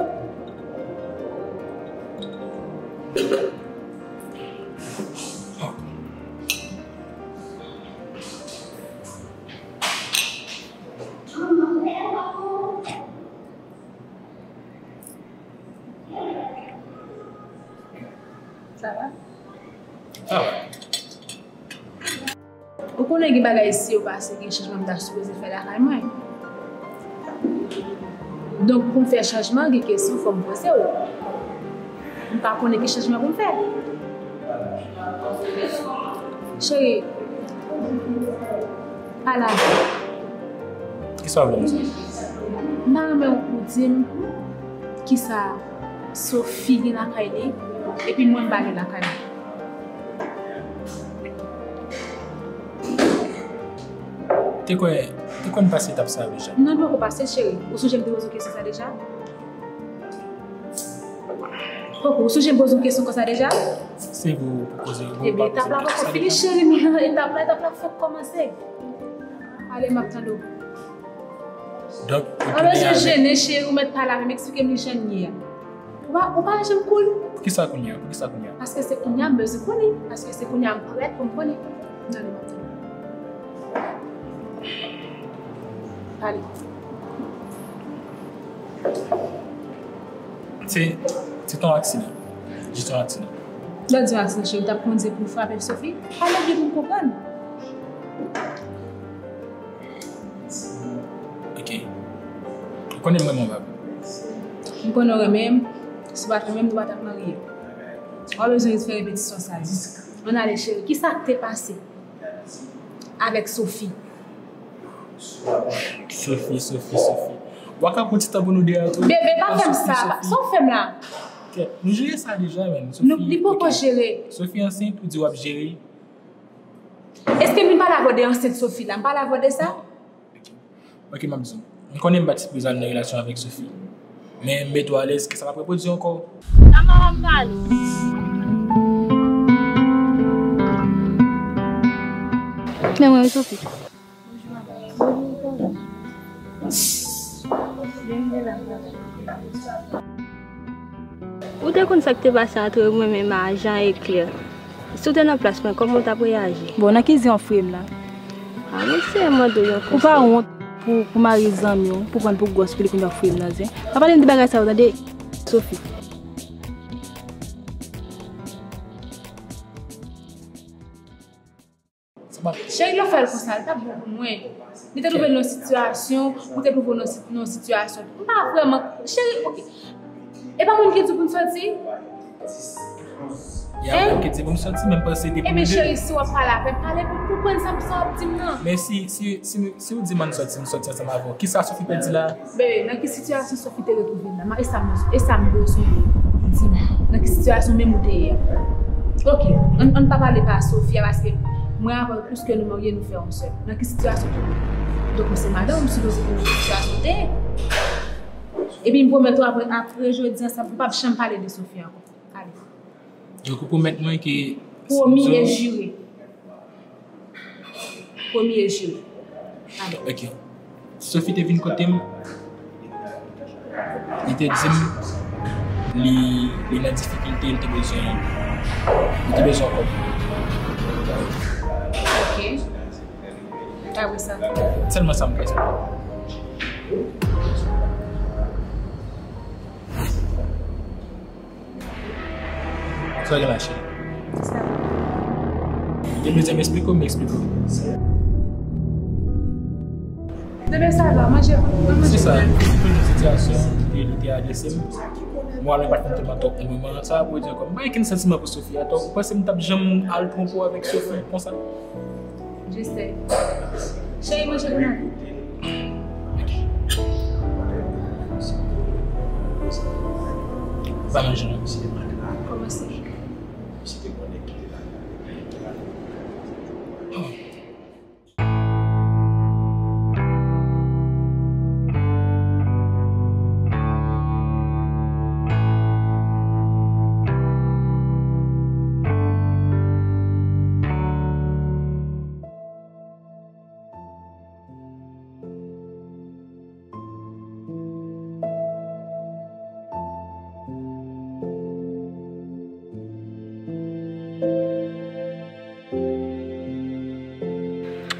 Sa va? Sa va. Ou konnen gen bagay si yo pase, gen chanjman m ta sipoze fè lakay mwen. Donk, pou m fè chanjman, gen kesyon fò m poze w. M pa konnen ki chanjman pou m fè. Cheri, pale avè m. Kisa w vle m di? M ta renmen ou di m kisa Sophie gen lakay li, epi mwen m pa gen lakay mwen. Te kwè, te kwè n pase etap sa yo deja? Non, nou poko pase, cheri. Ou sonje m te poze w kesyon sa deja? Koko, ou sonje m poze w kesyon konsa deja? Se vre ou poze, ou Ebyen, etap la poko fini, cheri, nou nan etap la, etap la fèk kòmanse. Ale, m ap tande w. Donk, ou pa bezwen jene, cheri, ou mèt pale avè m, eksplike m li jan l ye a. Ou pa, ou pa janm koul. Poukisa kounye a? Poukisa kounye a? Paske se kounye a m bezwen konnen. Paske se kounye a m prèt pou m konnen. Nan li maten. Pale. Se, se te yon aksidan. Jis yon aksidan. Lè w di yon aksidan, cheri, w t ap kondui pou w frape Sophie? Pale byen pou m konprann. Ok. Ou konnen m renmen w, bab. M konnen w renmen m. Si w pa t renmen m, nou pa t ap marye. Ou pa bezwen fè repetisyon sa yo. Ann ale, cheri. Kisa k te pase avèk Sophie? Sophie, Sophie, Sophie. W a ka pran ti tan pou nou de a tou? Bebe, pa fè m sa. Sa w fè m la? Kèt, nou jere sa deja, menn. Sophie, li poko jere. Sophie ansent, ou di w ap jere. Èske m vin pale avè w de ansent Sophie la? M pale avè w de sa? Ok. Ok, m ap di w. M konnen m pa t sipoze al nan relasyon avèk Sophie. Men m mete w alèz ke sa p ap repwodui ankò. Kòman w ap pale? Men mwen, wi, Sophie. Bonjou, madanm. Bonjou, Carla. Byenvini la, madanm. Ou te konn sa k te pase ant mwen menm a Jean e Claire. Si w te nan plas mwen, kòman w t ap reyaji? Bon, nan ki zen w ap fouye m la? A, mesye, mande w yon konsèy. Ou pa wont pou, pou mari zanmi w, pou pran l pou gwòs, pou li konn ap fouye m nan zen? Pa pale m de bagay sa yo, tande, Sophie. Cheri, lè w fè l konsa, li t ap bon pou mwen. Li te twouve l nan sitiyasyon, ou te twouve w nan si-, nan sitiyasyon. M pa vrèman, cheri, ok. E pa mwen ki di pou n soti? Ya, mwen ki di pou m soti, men m panse depi nou de. Ebyen, cheri, si w ap pale avè m, pale pou m konprann sa, sa w ap di m nan. Men si, si, si, si w di m ann soti, m soti ansanm avè w. Kisa Sophie pèdi la? Bebe, nan ki sitiyasyon Sophie te retwouve l la? E sa m, e sa m bezwen di m. Nan ki sitiyasyon menm ou te ye a? Ok, ann, ann pa pale pa Sophie a, paske mwen avè w, plis ke nou marye, nou fè yon sèl. Nan ki sitiyasyon ou te ye? Donk, ou se madanm, ou sipoze konnen ki sitiyasyon ou te ye. Epi m pwomèt ou apre, apre jodi a, sa, m p ap janm pale de Sophie ankò. Ale. Donk, ou pwomèt mwen ke... Pwomi e jire. Pwomi e jire. Ale. Ok. Sophie te vin kote m, li te di m li, li nan difikilte, li te bezwen, li te bezwen kòb. Ok. Apre sa? Sèlman sa m ka esplike. Sa w gen la, cheri? Sa va. Ou te bezwen m esplike w, m esplike w. Bebe, sa va, manje, manje. Se sa, m konn yon sitiyasyon, li te, li te adrese m. Mwen menm pa t konn tèlman twòp nan moman an, sa va pwodui ankò. M pa gen okenn santiman pou Sophie atò. Ou panse m t ap janm al twonpe w avèk Sophie konsa? Jeste. Cheri, manje pou n ale. Pa manje non. Kòmanse.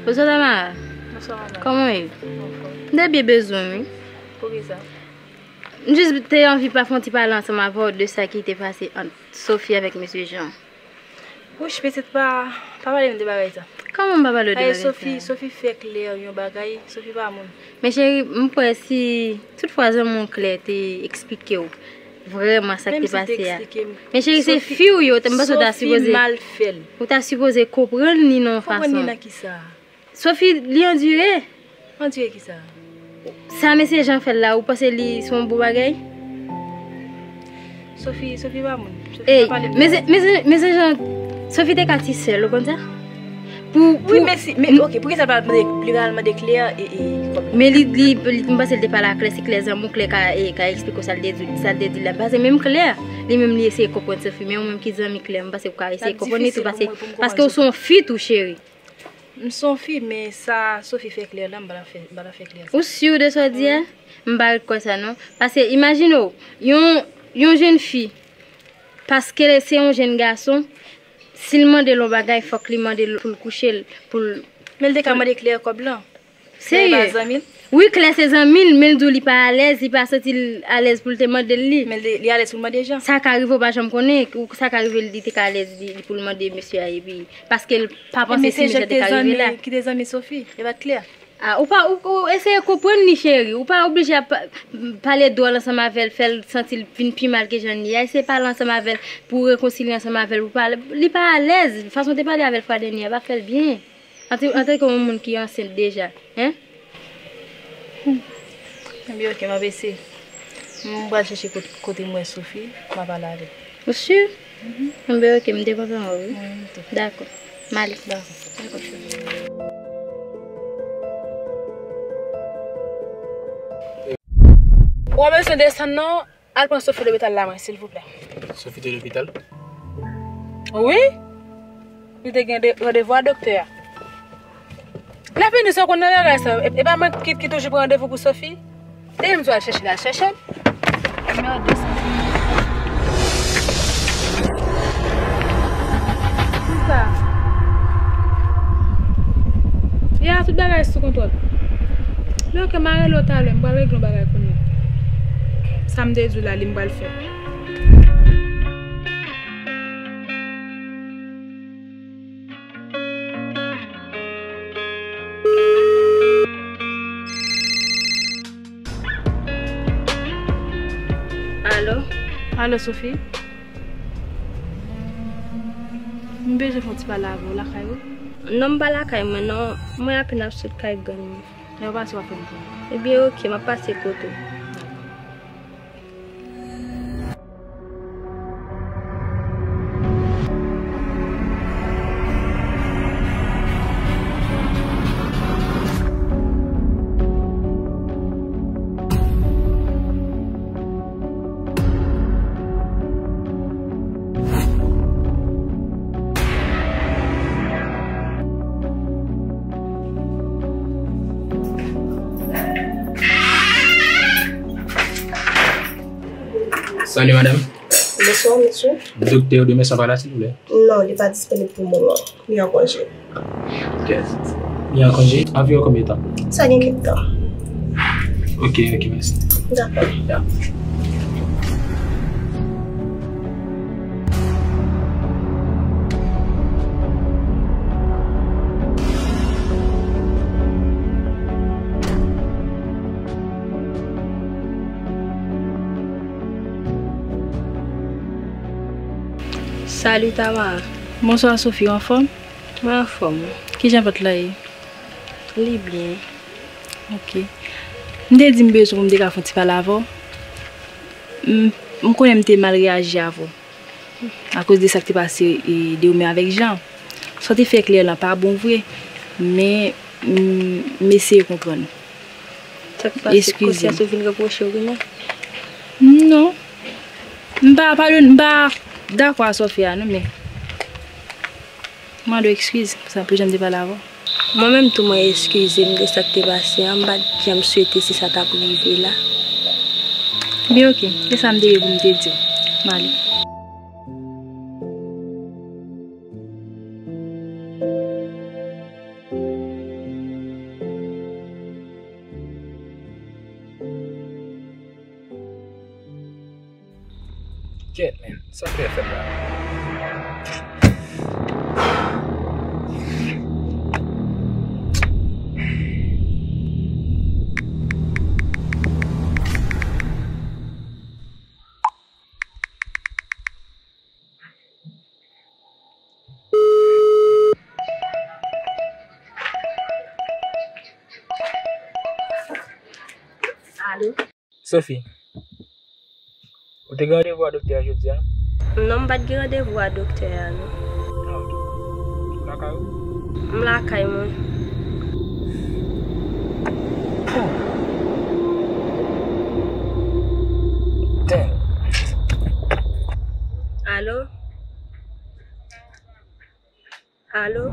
Bonswa Tamara. Bonswa madanm. Kòman w ye? Anfòm. M te byen bezwen w, wi. Poukisa? M jis te anvi pa fè yon ti pale ansanm avè w de sa ki te pase ant Sophie avèk mesye Jean. Wouch, pitit, pa, pa pale m de bagay sa. Kòman m pa pale w de bagay sa? Sophie, Sophie fè Claire yon bagay, Sophie pa moun. Men cheri, m kwè si tout fwa zanmi w Claire te eksplike w vrèman sa k te pase a. Men cheri, se fi w yo, m panse w ta sipoze, ou ta sipoze konprann li nan yon fason. Konprann li nan kisa? Sophie, li andire. Andire kisa? Sa mesye Jean fè l la, ou panse li se yon bon bagay? Sophie, Sophie pa moun. Sophie pa pale m de sa. Mesye, mesye, mesye Jean, Sophie te ka ti sèl, ou konn sa? Pou, wi, pou, men si, men, ok, poukisa l pa mande, li pa al mande Claire e, e kòb la? Men li, li, li, m panse l te pale a Claire, se Claire zanmi w, Claire ka, e, ka eksplike w sa l te di, sa l te di la. Paske menm Claire, li menm li eseye konprann Sophie, men ou menm ki zanmi Claire, m panse w ka eseye konprann li tou, paske, paske w se yon fi tou, cheri. M se yon fi, men sa Sophie fè Claire la, m pa ta fè, m pa ta fè Claire sa. Ou si de sa w di a? M pa ret kwè sa non. Paske imajine w, yon, yon jèn fi, paske se yon jèn gason, si l mande l yon bagay, fòk li mande l pou l kouche l, pou l. Men l te ka mande Claire kòb lan. Claire pa zanmi l? Wi, Claire se zanmi l, men l di w li pa alèz, li pa santi l alèz pou l te mande l li. Men li, li alèz pou l mande Jean. Sa ka rive, w pa janm konnen, ou sa ka rive li te ka alèz li, li pou l mande mesye a, epi paske l pa panse si mesye a te ka rive la. Men se Jean ki te zanmi, ki te zanmi Sophie, e pa t Claire. Ah, ou pa, ou, ou eseye konprann li, cheri. Ou pa oblije ap pa, pale dwòl ansanm avè l, fè l santi l vin pi mal ke jan l ye a. Eseye pale ansanm avè l pou w rekonsilye ansanm avè l, pou pale. Li pa alèz. Fason w te pale avè l fwa dènye a pa fè l byen. Antan, antanke yon moun ki ansent deja, en? Ebyen, ok, m ap eseye. M pral chèche kot-, kote m wè Sophie, m ap pale avè l. Ou si? Mhm. Ebyen, ok, m te kontan wè w, wi. Mwen menm tou. Dakò. M ale. Dakò. Dakò, cheri. Ou pa bezwen desann non. Al pran Sophie lopital la mwen, silvouplè. Sophie te lopital? Wi. Li te gen de, randevou a doktè a. Lapeni sa konn nan bagay sa. E, e pa mwen ki, ki toujou pran randevou pou Sophie? Depi m di w al chèche l, al chèche l. Merde sa. Kisa? Ya, tout bagay sou kontwòl. Men ok, m a rele w talè, m pral regle yon bagay kounye a. Sa m te di w la, li m pral fè. Alo? Alo, Sophie? M bezwen fè yon ti pale avè w lakay ou? Non, m pa lakay mwen, non. Mwen apèn ap sot kay grann mwen. Lè w pase, w ap fè m konnen. Ebyen, ok, m ap pase kote w. Salut madame. Bonsoir, monsieur. Doktè Domesson pa la, silvouplè? Non, li pa disponib pou moman. Li an konje. Ok. Li an konje? Anviwon konbyen tan? Sa gen kèk tan. Ok, ok, mèsi. Dakò. Ya. Salut Tamara. Bonswa Sophie, ou anfòm? Mwen anfòm. Kijan vant la ye? Li byen. Ok. M te di m bezwen pou m te ka fè yon ti pale avè w. M, m konnen m te mal reyaji avè w. Akoz de sa k te pase, e, de ou menm avèk Jean. Sa w te fè Claire lan pa bon vre, men m, m eseye konprann. Sa k pase? Eskize m. Konsyans ou vin repwoche w wi non? Non. M pa padone, m pa dakò a sa w fè a non, men m mande w eskiz pou sa m pa janm te pale avè w. Mwen menm tou mwen eskize m de sa k te pase an, m pa t janm swete si sa t ap rive la. Byen ok, se sa m te gen pou m te di w. M ale. Kèt, men, sa Claire fè m la? Alo? Sophie, ou te gen randevou a doktè a jodi a? Non, m pa t gen randevou a doktè a, non. Ah, ok. Ou lakay ou? M lakay mwen. Damn. Alo? Alo?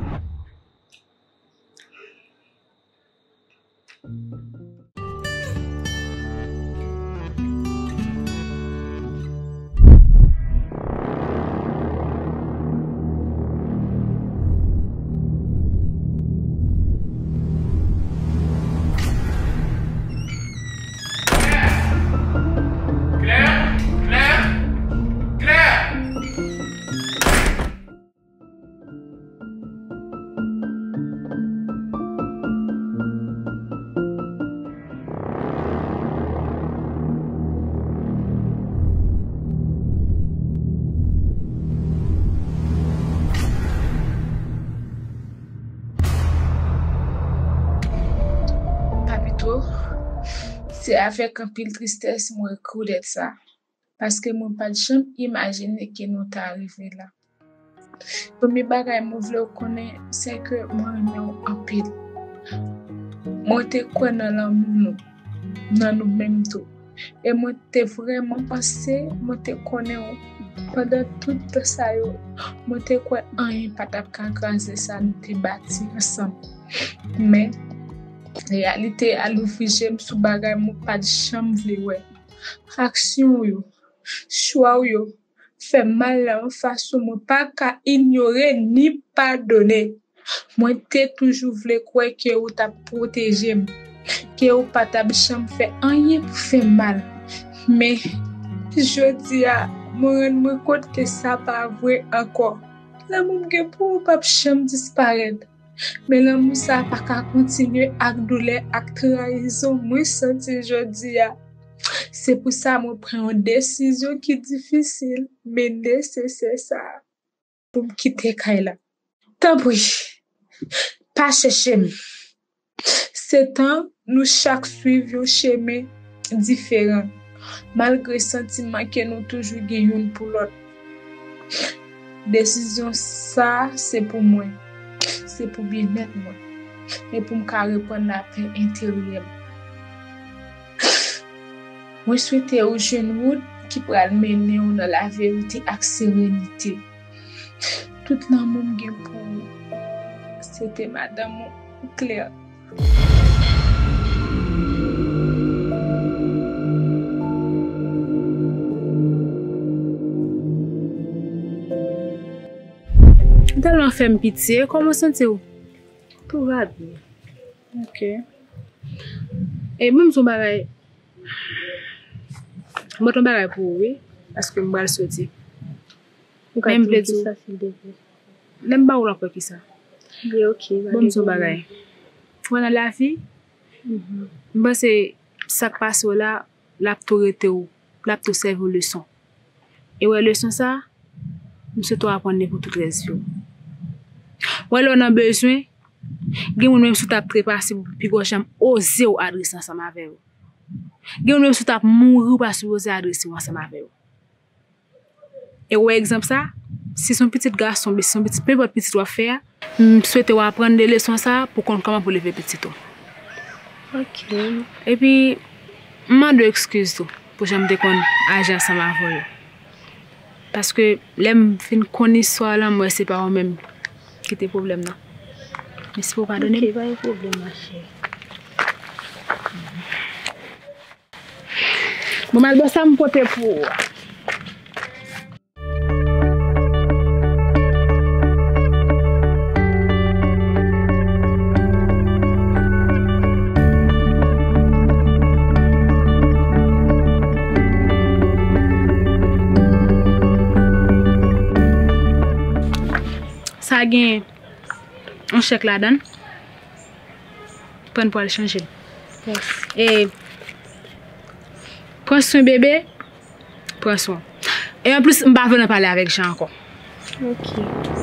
Papito, se avèk anpil tristès mwen ekri w lèt sa. Paske mwen pa t janm imajine ke nou ta rive la. Premye bagay mwen vle w konnen, se ke mwen renmen w anpil. Mwen te kwè nan lanmou nou, nan nou menm tou. E mwen te vrèman panse, mwen te konnen w. Pandan tout tan sa yo, mwen te kwè anyen pa t ap ka kraze sa nou te bati ansanm. Men, reyalite a louvri je m sou bagay mwen pa t janm vle wè. Aksyon w yo, chwa w yo, fè mal la yon fason mwen pa ka inyore ni padone. Mwen te toujou vle kwè ke ou t ap pwoteje m, ke ou pa t ap janm fè anyen pou fè m mal. Men, jodi a, mwen rann mwen kont ke sa pa vre ankò. Lanmou m gen pou ou p ap janm disparèt. Men lanmou sa a pa ka kontinye ak doulè, ak trayizon mwen santi jodi a. Se pou sa mwen pran yon desizyon ki difisil, men nesesè sa a, pou m kite kay la. Tanpri, pa chèche m. Se tan nou chak swiv yon chemen diferan, malgre santiman ke nou toujou gen youn pou lòt. Desizyon sa a se pou mwen, se pou byennèt mwen, e pou m ka reprann lapè enteryè m. Mwen swete ou jwenn wout ki pral mennen w nan laverite ak serenite. Tout lanmou m gen pou ou, se te madanm ou, Claire. Ou tèlman fè m pitye, kòman w santi w? Tout va byen. Ok. E ban m di w yon bagay. Mwen t yon bagay pou ou, wi, paske m pral soti. Ou ka di m kisa, silvouplè? Lè m ba ou l, w ap wè kisa. Byen, ok. Ban m di w yon bagay. Ou wè nan lavi, m panse sa k pase w la, l ap tou rete w, l ap tou sèvi w leson. E wè leson sa, m swete w aprann li pou tout rès vi w. Wè lè w nan bezwen, gen moun menm si w t ap trepase pou pi gwo, janm oze w adrese ansanm avè yo. Gen moun menm si w t ap mouri, ou pa sipoze adrese yo ansanm avè yo. E wè egzanp sa, si se yon pitit gason, oubyen si se yon pitit, nenpòt pitit w ap fè a, m swete w aprann de leson sa pou konn kòman pou leve pitit ou. Ok. Epi, m mande w ekskiz tou pou jan m te konn aji ansanm avè w yo. Paske lè m fin konn istwa w lan, m wè se pa ou menm ki te pwoblèm nan. Mèsi pou w padone m. Ok, pa gen pwoblèm, ma cheri. Bon, m al bò sa m pote pou ou a. Sa gen yon chèk ladan l. Pran l pou al chanje l. E pran swen bebe. Pran swen. E anplis, m pa vle nan pale avèk Jean ankò. Ok.